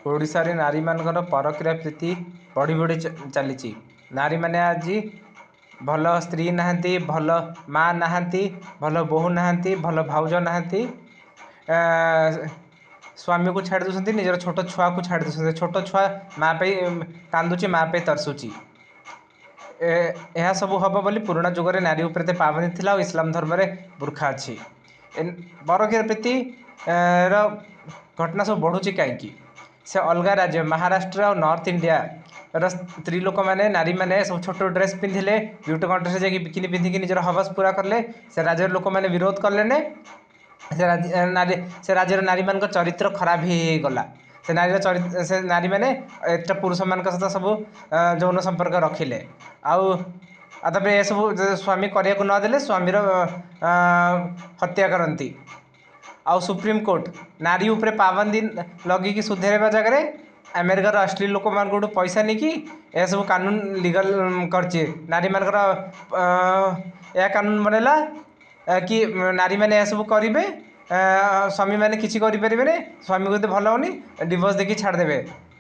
ଓଡ଼ିଶାରେ ନାରୀମାନଙ୍କର ପରକୀୟା ପ୍ରୀତି ବଢ଼ି ବଢ଼ି ଚାଲିଛି। ନାରୀମାନେ ଆଜି ଭଲ ସ୍ତ୍ରୀ ନାହାନ୍ତି, ଭଲ ମା' ନାହାନ୍ତି, ଭଲ ବୋହୂ ନାହାନ୍ତି, ଭଲ ଭାଉଜ ନାହାନ୍ତି। ସ୍ୱାମୀକୁ ଛାଡ଼ି ଦେଉଛନ୍ତି, ନିଜର ଛୋଟ ଛୁଆକୁ ଛାଡ଼ି ଦେଉଛନ୍ତି। ଛୋଟ ଛୁଆ ମା' ପାଇଁ କାନ୍ଦୁଛି, ମା' ପାଇଁ ତରସୁଛି। ଏହା ସବୁ ହେବ ବୋଲି ପୁରୁଣା ଯୁଗରେ ନାରୀ ଉପରେ ଏତେ ପାବନ୍ଦି ଥିଲା ଆଉ ଇସଲାମ ଧର୍ମରେ ବୁର୍ଖା ଅଛି। ପରକୀୟା ପ୍ରୀତି ର ଘଟଣା ସବୁ ବଢ଼ୁଛି କାହିଁକି? ସେ ଅଲଗା ରାଜ୍ୟ ମହାରାଷ୍ଟ୍ର ଆଉ ନର୍ଥ ଇଣ୍ଡିଆର ସ୍ତ୍ରୀ ଲୋକମାନେ, ନାରୀମାନେ ସବୁ ଛୋଟ ଡ୍ରେସ୍ ପିନ୍ଧିଲେ, ବିୟୁଟି କଣ୍ଟେଷ୍ଟରେ ଯାଇକି ବିକିନି ପିନ୍ଧିକି ନିଜର ହବସ ପୁରା କଲେ। ସେ ରାଜ୍ୟର ଲୋକମାନେ ବିରୋଧ କଲେନି। ସେ ନାରୀ, ସେ ରାଜ୍ୟର ନାରୀମାନଙ୍କ ଚରିତ୍ର ଖରାପ ହେଇଗଲା। ସେ ନାରୀର ସେ ନାରୀମାନେ ଏତେ ପୁରୁଷମାନଙ୍କ ସହିତ ସବୁ ଯୌନ ସମ୍ପର୍କ ରଖିଲେ। ଆଉ ଆଉ ତାପରେ ଏସବୁ ସ୍ୱାମୀ କରିବାକୁ ନଦେଲେ ସ୍ୱାମୀର ହତ୍ୟା କରନ୍ତି। ଆଉ ସୁପ୍ରିମକୋର୍ଟ ନାରୀ ଉପରେ ପାବନ୍ଦି ଲଗେଇକି ସୁଧାରିବା ଜାଗାରେ ଆମେରିକାର ଅଶ୍ଳୀଳ ଲୋକମାନଙ୍କଠୁ ପଇସା ନେଇକି ଏସବୁ କାନୁନ ଲିଗାଲ କରିଛି। ନାରୀମାନଙ୍କର ଏହା କାନୁନ ବନେଇଲା କି ନାରୀମାନେ ଏସବୁ କରିବେ, ସ୍ୱାମୀମାନେ କିଛି କରିପାରିବେନି। ସ୍ୱାମୀକୁ ଯଦି ଭଲ ଲାଗୁନି, ଡିଭୋର୍ସ ଦେଇକି ଛାଡ଼ିଦେବେ,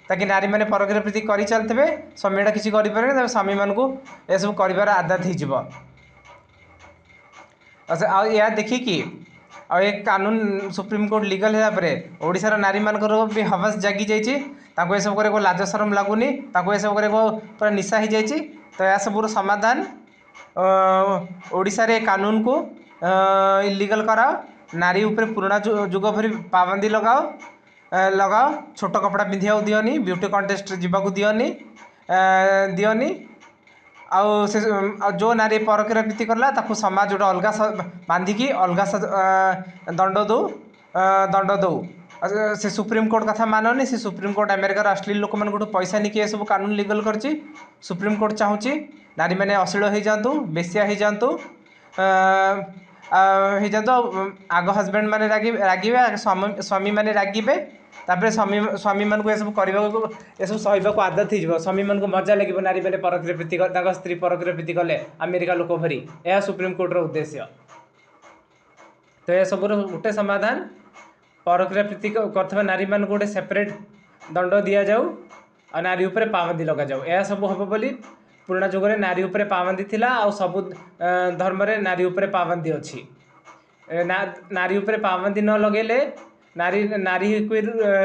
ତାକି ନାରୀମାନେ ପରକୀୟା ପ୍ରୀତି କରି ଚାଲିଥିବେ, ସ୍ୱାମୀଟା କିଛି କରିପାରିବେନି। ତେବେ ସ୍ୱାମୀମାନଙ୍କୁ ଏସବୁ କରିବାର ଆଦତ ହେଇଯିବ। ଆଉ ଏହା ଦେଖିକି ଆଉ ଏ କାନୁନ ସୁପ୍ରିମକୋର୍ଟ ଲିଗାଲ ହେଲା ପରେ ଓଡ଼ିଶାର ନାରୀମାନଙ୍କର ବି ହବସ ଜାଗି ଯାଇଛି। ତାଙ୍କୁ ଏସବୁ କରିବାକୁ ଲାଜ ସରମ ଲାଗୁନି, ତାଙ୍କୁ ଏସବୁ କରିବାକୁ ପୁରା ନିଶା ହେଇଯାଇଛି। ତ ଏହା ସବୁର ସମାଧାନ, ଓଡ଼ିଶାରେ କାନୁନକୁ ଇଲିଗାଲ କରାଅ, ନାରୀ ଉପରେ ପୁରୁଣା ଯୁଗ ଭଳି ପାବନ୍ଦି ଲଗାଅ ଲଗାଅ, ଛୋଟ କପଡ଼ା ପିନ୍ଧିବାକୁ ଦିଅନି, ବିୟୁଟି କଣ୍ଟେଷ୍ଟରେ ଯିବାକୁ ଦିଅନି ଦିଅନି। ଆଉ ସେ ଆଉ ଯେଉଁ ନାରୀ ପରକୀୟା ପ୍ରୀତି କଲା, ତାକୁ ସମାଜ ଗୋଟେ ଅଲଗା ବାନ୍ଧିକି ଅଲଗା ଦଣ୍ଡ ଦେଉ, ଦଣ୍ଡ ଦେଉ। ସେ ସୁପ୍ରିମକୋର୍ଟ କଥା ମାନନି। ସେ ସୁପ୍ରିମକୋର୍ଟ ଆମେରିକାର ଅଶ୍ଳୀଳ ଲୋକମାନଙ୍କଠୁ ପଇସା ନେଇକି ଏସବୁ କାନୁନ ଲିଗାଲ କରିଛି। ସୁପ୍ରିମକୋର୍ଟ ଚାହୁଁଛି ନାରୀମାନେ ଅଶ୍ଳୀଳ ହେଇଯାଆନ୍ତୁ, ବେଶ୍ୟା ହେଇଯାଆନ୍ତୁ ହେଇଯାଆନ୍ତୁ। ଆଉ ଆଗ ହଜବେଣ୍ଡ ମାନେ ରାଗିବେ, ସ୍ୱାମୀମାନେ ରାଗିବେ। ତାପରେ ସ୍ୱାମୀ ସ୍ୱାମୀମାନଙ୍କୁ ଏସବୁ କରିବାକୁ, ଏସବୁ ସହିବାକୁ ଆଦତ ହେଇଯିବ। ସ୍ୱାମୀମାନଙ୍କୁ ମଜା ଲାଗିବ ନାରୀମାନେ ପରକୀୟା ପ୍ରୀତି, ତାଙ୍କ ସ୍ତ୍ରୀ ପରକୀୟା ପ୍ରୀତି କଲେ ଆମେରିକା ଲୋକ ଭରି। ଏହା ସୁପ୍ରିମକୋର୍ଟର ଉଦ୍ଦେଶ୍ୟ। ତ ଏସବୁର ଗୋଟେ ସମାଧାନ, ପରକୀୟା ପ୍ରୀତି କରୁଥିବା ନାରୀମାନଙ୍କୁ ଗୋଟେ ସେପାରେଟ୍ ଦଣ୍ଡ ଦିଆଯାଉ ଆଉ ନାରୀ ଉପରେ ପାବନ୍ଦି ଲଗାଯାଉ। ଏହା ସବୁ ହେବ ବୋଲି ପୁରୁଣା ଯୁଗରେ ନାରୀ ଉପରେ ପାବନ୍ଦି ଥିଲା ଆଉ ସବୁ ଧର୍ମରେ ନାରୀ ଉପରେ ପାବନ୍ଦି ଅଛି। ନାରୀ ଉପରେ ପାବନ୍ଦି ନ ଲଗେଇଲେ ନାରୀ ନାରୀ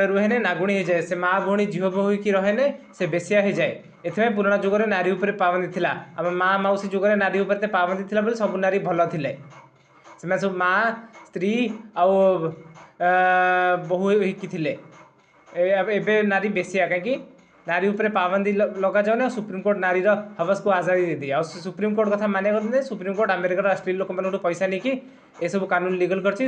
ରୁହେନି, ନାଗୁଣୀ ହେଇଯାଏ। ସେ ମା, ଭଉଣୀ, ଝିଅ, ବୋହୂ ହେଇକି ରହେନି, ସେ ବେଶ୍ୟା ହେଇଯାଏ। ଏଥିପାଇଁ ପୁରୁଣା ଯୁଗରେ ନାରୀ ଉପରେ ପାବନ୍ଦି ଥିଲା। ଆମ ମା ମାଉସୀ ଯୁଗରେ ନାରୀ ଉପରେ ଏତେ ପାବନ୍ଦି ଥିଲା ବୋଲି ସବୁ ନାରୀ ଭଲ ଥିଲେ। ସେମାନେ ସବୁ ମା, ସ୍ତ୍ରୀ ଆଉ ବୋହୂ ହେଇକି ଥିଲେ। ଏବେ ନାରୀ ବେଶ୍ୟା। କାହିଁକି ନାରୀ ଉପରେ ପାବନ୍ଦି ଲଗାଯାଉନି ଆଉ ସୁପ୍ରିମକୋର୍ଟ ନାରୀର ହବସକୁ ଆଜାଦି ଦେଇଦିଏ? ଆଉ ସୁପ୍ରିମକୋର୍ଟ କଥା ମାନିବା କଥା। ସୁପ୍ରିମକୋର୍ଟ ଆମେରିକାର ଅଶ୍ଳୀଳ ଲୋକମାନଙ୍କଠୁ ପଇସା ନେଇକି ଏସବୁ କାନୁନ ଲିଗାଲ କରିଛି।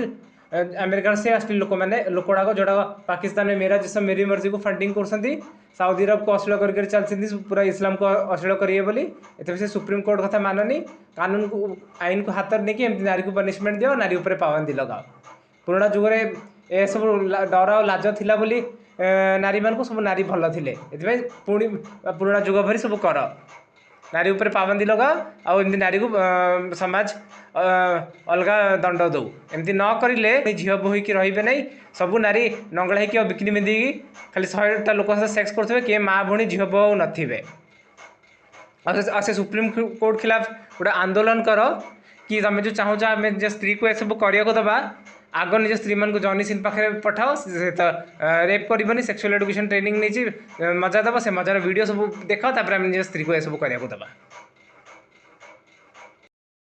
ଆମେରିକାର ସେ ଅଶ୍ଳୀଳ ଲୋକମାନେ, ଲୋକ ଗୁଡ଼ାକ ଯେଉଁଟାକ ପାକିସ୍ତାନରେ ମେରା ଜିସମ ମେରି ମର୍ଜିକୁ ଫଣ୍ଡିଂ କରୁଛନ୍ତି, ସାଉଦି ଆରବକୁ ଅଶ୍ଳୀଳ କରି କରି ଚାଲିଛନ୍ତି, ପୁରା ଇସଲାମକୁ ଅଶ୍ଳୀଳ କରିବେ ବୋଲି। ଏଥିପାଇଁ ସେ ସୁପ୍ରିମକୋର୍ଟ କଥା ମାନନି, କାନୁନକୁ ଆଇନକୁ ହାତରେ ନେଇକି ଏମିତି ନାରୀକୁ ପନିଶମେଣ୍ଟ ଦିଅ, ନାରୀ ଉପରେ ପାବନ୍ଦି ଲଗାଅ। ପୁରୁଣା ଯୁଗରେ ଏସବୁ ଡର ଆଉ ଲାଜ ଥିଲା ବୋଲି ନାରୀମାନଙ୍କୁ, ସବୁ ନାରୀ ଭଲ ଥିଲେ। ଏଥିପାଇଁ ପୁଣି ପୁରୁଣା ଯୁଗ ଭଳି ସବୁ କର, ନାରୀ ଉପରେ ପାବନ୍ଦି ଲଗାଅ ଆଉ ଏମିତି ନାରୀକୁ ସମାଜ ଅଲଗା ଦଣ୍ଡ ଦେଉ। ଏମିତି ନ କରିଲେ ଝିଅ ବୋହୂ ହେଇକି ରହିବେ ନାହିଁ। ସବୁ ନାରୀ ନଙ୍ଗଳା ହେଇକି ଆଉ ବିକିନି ପିନ୍ଧିକି ଖାଲି 100ଟା ଲୋକ ସହିତ ସେକ୍ସ କରୁଥିବେ, କିଏ ମା, ଭଉଣୀ, ଝିଅ, ବୋହୂ ଆଉ ନଥିବେ। ଆଉ ସେ ସୁପ୍ରିମ କୋର୍ଟ ଖିଲାଫ ଗୋଟେ ଆନ୍ଦୋଳନ କର କି ତମେ ଯେଉଁ ଚାହୁଁଛ ଆମେ ନିଜ ସ୍ତ୍ରୀକୁ ଏସବୁ କରିବାକୁ ଦେବା, ଆଗ ନିଜ ସ୍ତ୍ରୀମାନଙ୍କୁ ଜନି ସିନ୍ ପାଖରେ ପଠାଅ। ସେ ତ ରେପ୍ କରିବନି, ସେକ୍ସୁଆଲ ଏଡୁକେସନ୍ ଟ୍ରେନିଂ ନେଇଛି, ମଜା ଦେବ। ସେ ମଜାର ଭିଡ଼ିଓ ସବୁ ଦେଖ, ତାପରେ ଆମେ ନିଜ ସ୍ତ୍ରୀକୁ ଏସବୁ କରିବାକୁ ଦେବା।